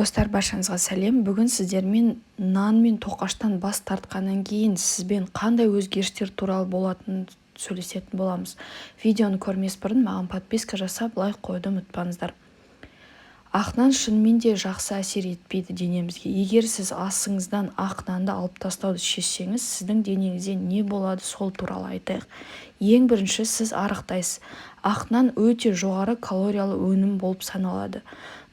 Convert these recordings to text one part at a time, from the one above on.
Достар, баршаңызға сәлем! Бүгін сіздермен нан мен тоқаштан бас тартқаннан кейін сізбен қандай өзгерістер туралы болатынын сөйлесетін боламыз. Видеоны көрмес бұрын маған подписка жасап, лайк қоюды ұмытпаңыздар. Ақ нан шынымен де жақсы әсер етпейді денемізге. Егер сіз асыңыздан ақ нанды алып тастауды шешсеңіз, сіздің денеңізде не болады, сол туралы айтайық. Ең бірінші, сіз арықтайсыз. Ақ нан өте жоғары калориялы өнім болып саналады.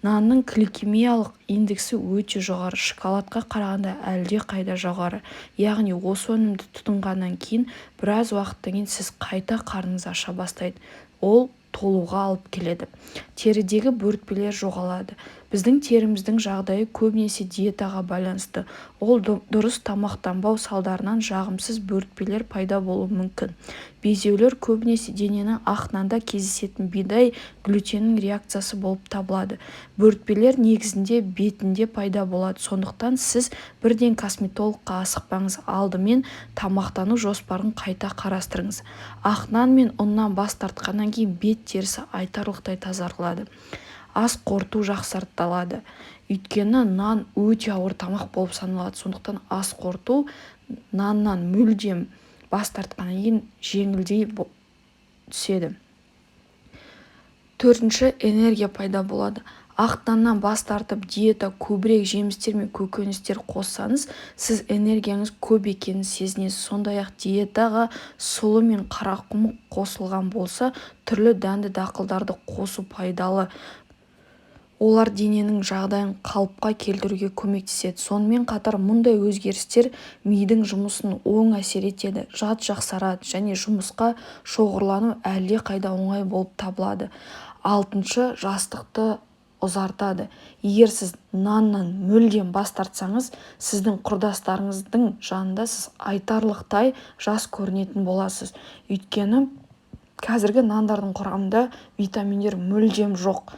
Нанның гликемиялық индексі өте жоғары, шоколадқа қарағанда әлдеқайда жоғары. Яғни осы өнімді тұтынғаннан кейін біраз уақыттан кейін сіз қайта қарныңыз аша бастайды, ол толуға алып келеді. Терідегі бөртпелер жоғалады. Біздің теріміздің жағдайы көбінесе диетаға байланысты. Ол дұрыс тамақтанбау салдарынан жағымсыз бөртпелер пайда болуы мүмкін. Безеулер көбінесе дененің ақ нанда кездесетін бидай глютенінің реакциясы болып табылады. Бөртпелер негізінде бетінде пайда болады. Сондықтан сіз бірден косметологқа асықпаңыз, алдымен тамақтану жоспарын қайта қарастырыңыз. Ақ нан мен ұннан бас тартқаннан кейін бет терісі айтарлықтай тазарады, ас қорыту жақсартылады. Өйткені нан өте ауыр тамақ болып саналады. Сондықтан ас қорыту наннан мүлдем бас тартқаннан кейін жеңілдей түседі. Төртінші, энергия пайда болады. Ақ наннан бас тартып, диета көбірек жемістер мен көкөністер қоссаңыз, сіз энергияңыз көп екенін сезінесіз. Сондай-ақ диетаға сұлы мен қарақұмық қосылған болса, түрлі дәнді дақылдарды қосу пайдалы. Олар дененің жағдайын қалыпқа келтіруге көмектеседі. Сонымен қатар мұндай өзгерістер мидың жұмысын оң әсер етеді, жад жақсарады және жұмысқа шоғырлану әлдеқайда оңай болып табылады. Алтыншы, жастықты ұзартады. Егер сіз наннан мүлдем бас тартсаңыз, сіздің құрдастарыңыздың жанында сіз айтарлықтай жас көрінетін боласыз. Өйткені қазіргі нандардың құрамында витаминдер мүлдем жоқ.